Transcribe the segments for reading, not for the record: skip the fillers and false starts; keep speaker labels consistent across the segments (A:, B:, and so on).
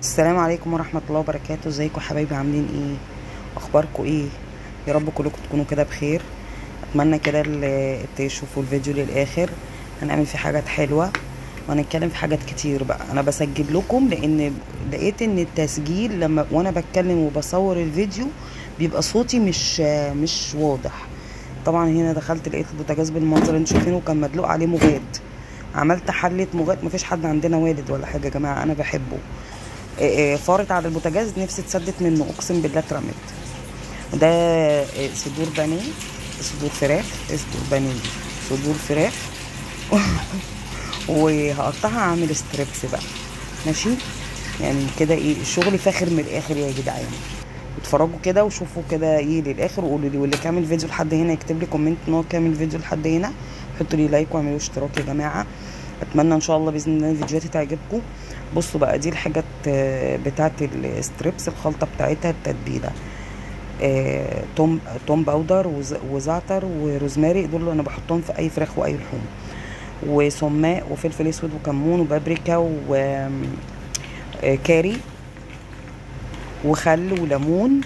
A: السلام عليكم ورحمة الله وبركاته. ازيكم حبايبي؟ عاملين ايه؟ اخباركم ايه؟ يا رب كلكم تكونوا كده بخير. اتمنى كده تشوفوا الفيديو للاخر، هنعمل فيه حاجات حلوة وهنتكلم في حاجات كتير بقى. انا بسجل لكم لان لقيت ان التسجيل لما وانا بتكلم وبصور الفيديو بيبقى صوتي مش واضح. طبعا هنا دخلت لقيت البوتاجاز بالمنظر اللي انتوا شايفينه، كان مدلوق عليه مغاد. عملت حله مغاد، مفيش حد عندنا والد ولا حاجة يا جماعة، انا بحبه. فارت على البوتاجاز، نفسي اتسدت منه، اقسم بالله اترمت. ده صدور بانيه، صدور فراخ، صدور بانيه، صدور فراخ وهقطعها اعمل strips بقى، ماشي؟ يعني كده ايه الشغل فاخر من الاخر يا جدعان. اتفرجوا كده وشوفوا كده ايه للاخر وقولوا لي، واللي كامل فيديو لحد هنا يكتب لي comment ان هو كامل فيديو لحد هنا، حطوا لي like واعملوا اشتراك يا جماعة. اتمنى ان شاء الله باذن الله الفيديوهات تعجبكم. بصوا بقى، دي الحاجات بتاعه ال strips، الخلطة بتاعتها، التتبيله، توم powder وزعتر وروزماري، دول اللي انا بحطهم في اي فراخ واي لحوم، وسماق وفلفل اسود وكمون وبابريكا وكاري وخل وليمون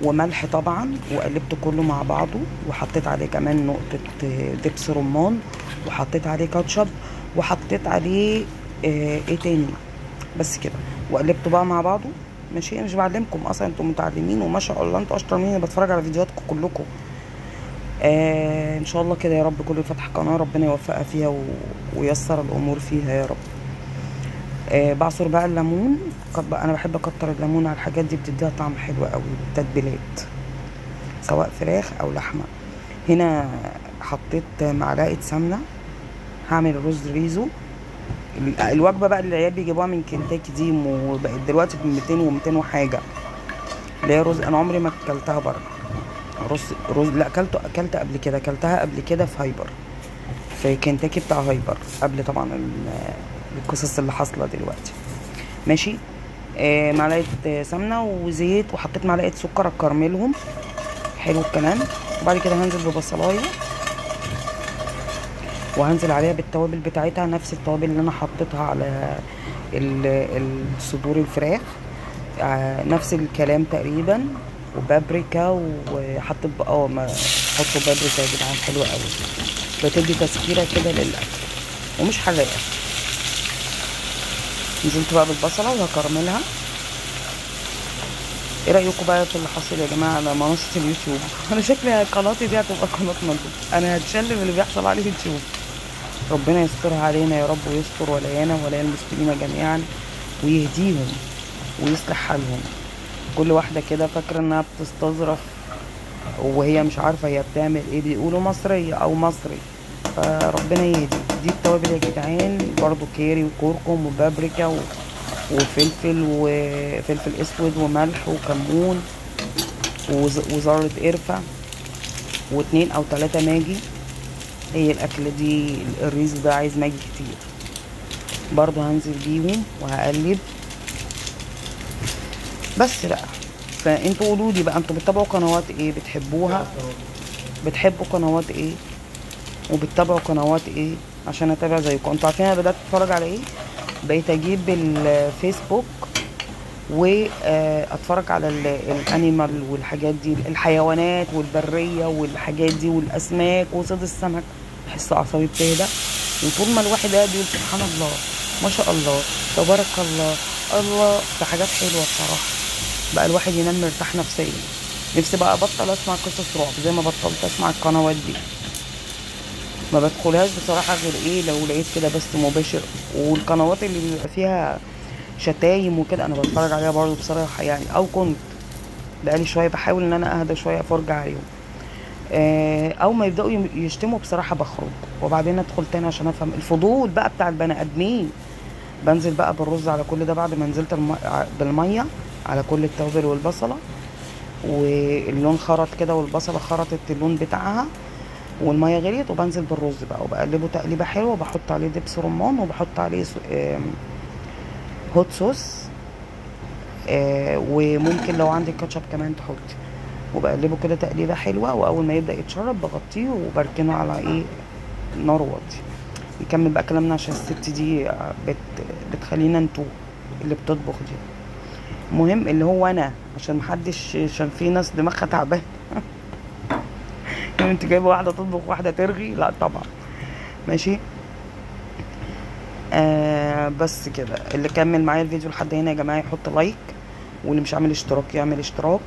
A: وملح طبعا، وقلبته كله مع بعضه، وحطيت عليه كمان نقطة دبس رمان، وحطيت عليه كاتشب، وحطيت عليه ايه تاني بس كده، وقلبته بقى مع بعضه. ماشي، انا مش بعلمكم اصلا، انتم متعلمين وما شاء الله، انتوا اشطر مني، انا بتفرج على فيديوهاتكم كلكم. ان شاء الله كده يا رب كل فتح قناة ربنا يوفقها فيها ويسر الامور فيها يا رب. بعصر بقى الليمون، انا بحب اكتر الليمون على الحاجات دي، بتديها طعم حلو قوي التتبيلات سواء فراخ او لحمه. هنا حطيت معلقه سمنه، هعمل رز ريزو. الوجبة بقى اللي العيال بيجيبوها من كنتاكي دي، وبقت دلوقتي ب 200 و200 وحاجه، اللي هي رز، انا عمري ما اكلتها بره. رز لا اكلت قبل كده، اكلتها قبل كده في هايبر، في كنتاكي بتاع هايبر، قبل طبعا القصص اللي حاصله دلوقتي. ماشي، معلقه سمنه وزيت، وحطيت معلقه سكر اكرملهم، حلو الكلام. وبعد كده هنزل ببصلايه، وهنزل عليها بالتوابل بتاعتها، نفس التوابل اللي انا حطيتها على الصدور الفراخ، نفس الكلام تقريبا، وبابريكا، وحطيت بقى ما حطوا بابريكا يا جدعان، حلوة قوي، بتدي تسكيره كده للاكل ومش حراقه. نزلت بقى بالبصله وهكرملها. ايه رايكم بقى في اللي حصل يا جماعة على منصة اليوتيوب؟ انا شكلي قناتي دي هتبقى قناة مندوب، انا هتشلم اللي بيحصل على اليوتيوب. ربنا يسترها علينا يا رب، ويستر ولايانا ولايا المسلمين جميعا، ويهديهم ويصلح حالهم. كل واحدة كده فاكره انها بتستظرف وهي مش عارفه هي بتعمل ايه، بيقولوا مصرية او مصري، فربنا يهدي. دي التوابل يا جدعان، برضو كاري وكركم وبابريكا وفلفل وفلفل اسود وملح وكمون وذره قرفه و2 او 3 ماجي. هي الاكلة دي الريز ده عايز ماجي كتير، برضو هنزل بيهم وهقلب بس بقى. فانتوا قولوا لي بقى، انتوا بتتابعوا قنوات ايه؟ بتحبوها؟ بتحبوا قنوات ايه؟ وبتتابعوا قنوات ايه عشان اتابع زيكم؟ انتوا عارفين انا بدات اتفرج على ايه؟ بقيت اجيب الفيسبوك واتفرج على ال animal والحاجات دي، الحيوانات والبريه والحاجات دي والاسماك وصيد السمك. بحس اعصابي بتهدى، وطول ما الواحد قاعد يقول سبحان الله ما شاء الله تبارك الله الله، في حاجات حلوة بصراحة بقى الواحد ينام مرتاح نفسيا. نفسي بقى ابطل اسمع قصص رعب زي ما بطلت اسمع القنوات دي، ما بدخلهاش بصراحة غير ايه لو لقيت كده بس مباشر. والقنوات اللي بيبقى فيها شتايم وكده انا بتفرج عليها برضو بصراحة يعني، او كنت بقالي شوية بحاول ان انا اهدى شوية افرج عليهم، او ما يبداوا يشتموا بصراحة بخرج، وبعدين ادخل تاني عشان افهم الفضول بقى بتاع البني ادمين. بنزل بقى بالرز على كل ده بعد ما نزلت بالمية على كل التوابل والبصله، واللون خرط كده، والبصله خرطت اللون بتاعها، والمية غليت، وبنزل بالرز بقى وبقلبه تقليبه حلوة، وبحط عليه دبس رمان، وبحط عليه هوت صوص، وممكن لو عندك كاتشب كمان تحطي، وبقلبه كده تقليبه حلوة. واول ما يبدا يتشرب بغطيه وبركنه على ايه نار واطية. نكمل بقى كلامنا عشان الست دي بتخلينا نتوه. اللي بتطبخ دي. المهم اللي هو انا، عشان محدش، عشان في ناس دماغها تعبانة. انت جايبه واحدة تطبخ واحدة ترغي؟ لا طبعا. ماشي. بس كده. اللي كمل معايا الفيديو لحد هنا يا جماعة يحط like، واللي مش عامل اشتراك يعمل اشتراك،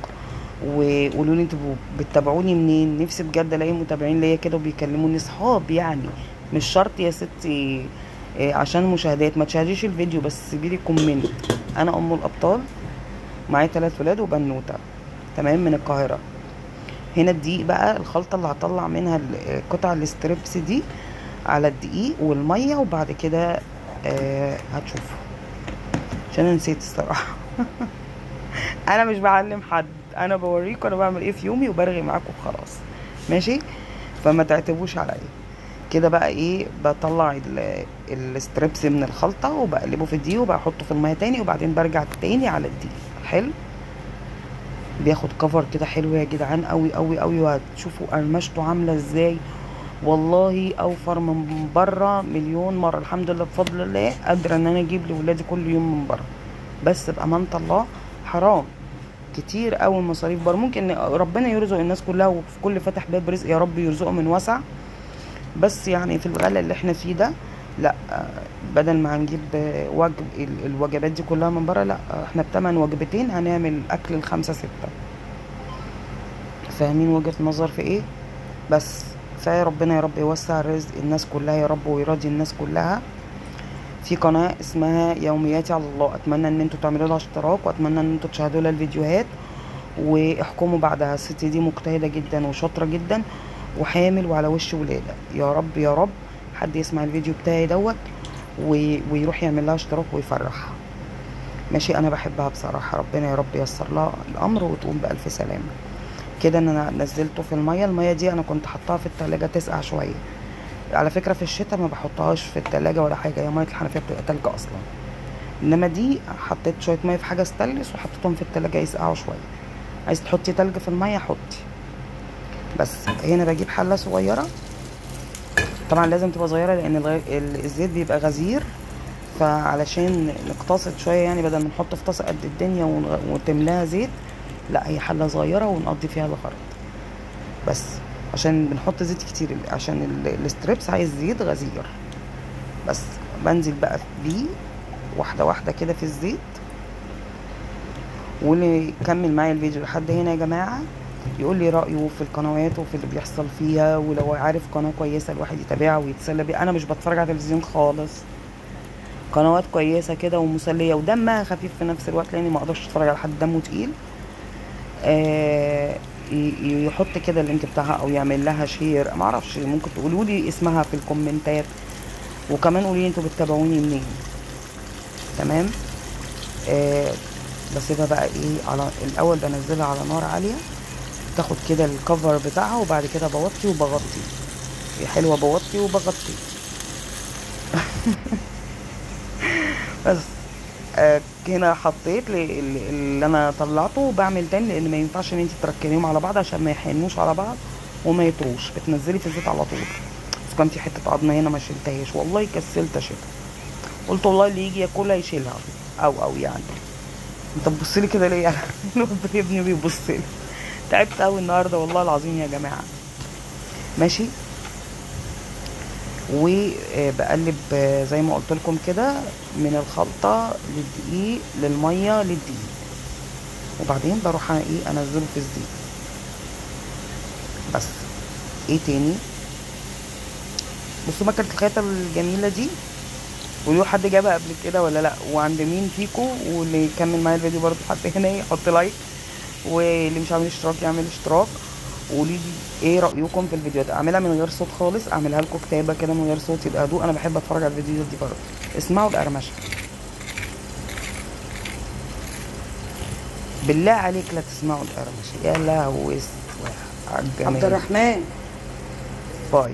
A: وقولوا لي انتوا بتتابعوني منين. نفسي بجد الاقي متابعين ليا كده وبيكلموني، صحاب يعني، مش شرط يا ستي عشان مشاهدات، ما تشاهديش الفيديو بس سيبي لي comment. انا ام الابطال، معايا 3 ولاد وبنوته، تمام، من القاهرة. هنا الدقيق بقى، الخلطة اللي هطلع منها قطع ال strips دي على الدقيق والمية، وبعد كده هتشوفوا، عشان انا نسيت الصراحة. انا مش بعلم حد، انا بوريكم انا بعمل ايه في يومي وبرغي معاكم وخلاص. ماشي، فما تعتبوش عليا كده بقى. ايه، بطلع ال strips من الخلطة وبقلبه في الدقيق وبحطه في المية تاني، وبعدين برجع تاني على الدقيق. حلو، بياخد cover كده حلو يا جدعان، قوي قوي قوي. وهتشوفوا قرمشته عامله ازاي، والله اوفر من بره مليون مرة. الحمد لله بفضل الله قادرة ان انا اجيب لولادي كل يوم من بره، بس بامانه الله حرام كتير قوي المصاريف بره. ممكن ربنا يرزق الناس كلها، وفي كل فتح باب رزق يا رب يرزقه من وسع، بس يعني في الغلا اللي احنا فيه ده لا، بدل ما هنجيب الوجبات دي كلها من بره، لا احنا بتمن وجبتين هنعمل اكل ال5 6. فاهمين وجهة نظر في ايه؟ بس فربنا يا رب يوسع رزق الناس كلها يا رب، ويراضي الناس كلها. في قناة اسمها يومياتي على الله، اتمنى ان انتوا تعملوا لها اشتراك، واتمنى ان انتوا تشاهدوا لها الفيديوهات واحكموا بعدها. الست دي مجتهدة جدا وشاطرة جدا وحامل وعلى وش ولاده. يا رب يا رب حد يسمع الفيديو بتاعي دوت ويروح يعمل لها اشتراك ويفرحها. ماشي، انا بحبها بصراحة، ربنا يا رب ييسر لها الامر وتقوم بالف سلامه. كده ان انا نزلته في المية، المية دي انا كنت حطاها في التلاجة تسقع شوية. على فكرة في الشتاء ما بحطهاش في التلاجة ولا حاجة، هي مية الحنفية بتبقى تلج اصلا، انما دي حطيت شوية مية في حاجة ستانلس وحطيتهم في التلاجة يسقعوا شوية. عايز تحطي تلج في المية حطي. بس هنا بجيب حله صغيرة، طبعا لازم تبقى صغيرة لان الزيت بيبقى غزير، فعلشان نقتصد شوية يعني، بدل ما نحط في طاسه قد الدنيا وتملاها زيت، لا هي حله صغيرة ونقضي فيها الغرض. بس عشان بنحط زيت كتير، عشان ال strips عايز زيت غزير. بس بنزل بقى بيه واحدة واحدة كده في الزيت. واللي يكمل معايا الفيديو لحد هنا يا جماعة يقول لي رايه في القنوات وفي اللي بيحصل فيها، ولو عارف قناة كويسة الواحد يتابعها ويتسلى بيها. انا مش بتفرج على تلفزيون خالص، قنوات كويسة كده ومسليه ودمها خفيف في نفس الوقت، لاني ما اقدرش اتفرج على حد دمه تقيل. يحط كده ال link بتاعها او يعمل لها share، ما اعرفش، ممكن تقولوا لي اسمها في الكومنتات، وكمان قولوا لي انتوا بتتابعوني منين. تمام. بسيبها بقى ايه على الاول، بنزلها على نار عالية تاخد كده ال cover بتاعها، وبعد كده بوطي وبغطي. حلوة، بوطي وبغطي. بس هنا حطيت اللي انا طلعته، وبعمل تاني لان ما ينفعش ان انت تركنيهم على بعض عشان ما يحنوش على بعض وما يطروش، بتنزلي في الزيت على طول. بس كان في حتة عظمه هنا ما شلتهاش، والله كسلت اشيلها، قلت والله اللي يجي ياكلها يشيلها، او يعني انت تبص لي كده ليه؟ انا ابني بيبص لي. تعبت قوي النهارده والله العظيم يا جماعة. ماشي، وبقلب زي ما قلت لكم كده من الخلطة للدقيق للمية للدقيق، وبعدين بروح ايه انزله في الزيت. بس ايه تاني؟ بصوا مكنه الخياطة الجميلة دي، قولوا حد جابها قبل كده ولا لا، وعند مين فيكو؟ واللي يكمل معايا الفيديو برضو حد هنا يحط like، واللي مش عامل اشتراك يعمل اشتراك. وقولي لي ايه رايكم في الفيديوهات. اعملها من غير صوت خالص، اعملها لكم كتابه كده من غير صوت يبقى هدوء. انا بحب اتفرج على الفيديوهات دي برضه. اسمعوا القرمشه بالله عليك، لا تسمعوا القرمشه. يا لهوي على الجمال.
B: عبد الرحمن،
A: باي.